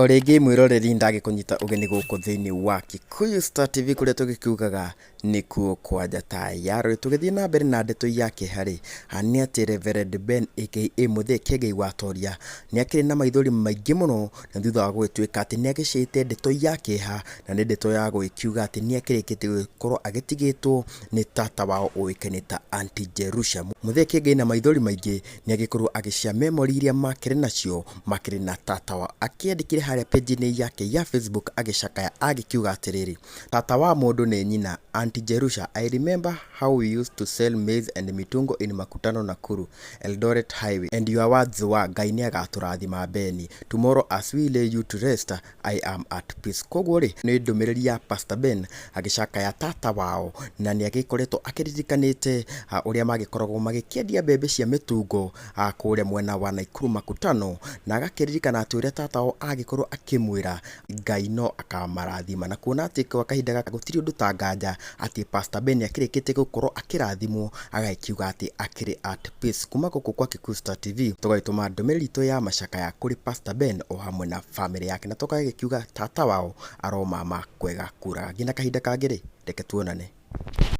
O rĩngĩ mwĩroreri, ndagĩkũnyita ũgeni gũkũ thĩinĩ wa Kikuyu Star TV, kũrĩa tũgĩkiugaga nĩkuo kwa njata ya rũĩ. Tũgĩthiĩ na mbere na ndeto ya kĩeha-rĩ, nĩ atĩ Reverend Ben aka Mũthee Kĩengei wa Toria nĩ akĩrĩ na maithori maingĩ mũno, na thutha wa gũgĩtuĩka atĩ nĩ agĩcĩte ndeto ya kĩeha, na nĩ ndeto ya gũgĩkiuga atĩ nĩ akĩrĩkĩtie gũgĩkorwo agĩtigĩtwo nĩ tata wao ũĩkaine ta Auntie Jerusha. Mũthee Kĩengei na maithori maingĩ nĩ agĩkorwo agĩcia memory iria makĩrĩ nacio makĩrĩ na tata wao. Akĩandĩkire harĩa page-inĩ yake ya Facebook agĩcakaya agĩkiuga atĩrĩrĩ, "Tata wa mũndũ nĩ nyina, Auntie Jerusha, I remember how we used to sell maize and mitungo in Makutano Nakuru, Eldoret Highway, and your words were Ngai nĩ agatũrathima Beni. Tomorrow as we lay you to rest, I am at peace." Koguo rĩ, nĩ ndũmĩrĩri ya Pastor Ben agĩcakaya tata wao, na nĩ agĩkoretwo akĩririkanĩte ũrĩa magĩkoragwo magĩkĩendia mbembe cia mĩtungo kũrĩa mwena wa Nakuru Makutano, na agakĩririkana atĩ ũrĩa tata wao agĩkorwo akĩmwĩra Ngai no akamarathima, na kuona atĩ kwa kahinda gaka gũtirĩ ũndũ ta nganja atĩ Pastor Ben akĩrĩkĩtie gũkorwo akĩrathimwo, agagĩkiuga atĩ akĩrĩ at peace. Kuma gũkũ kwa Kikuyu Star TV tũgagĩtũma ndũmĩrĩri itũ ya macakaya kũrĩ Pastor Ben o hamwe na famĩlĩ yake, na tũgagĩkiuga tata wao aromama kwega kuraga. Nginya kahinda kangĩ rĩ, reke tuonane.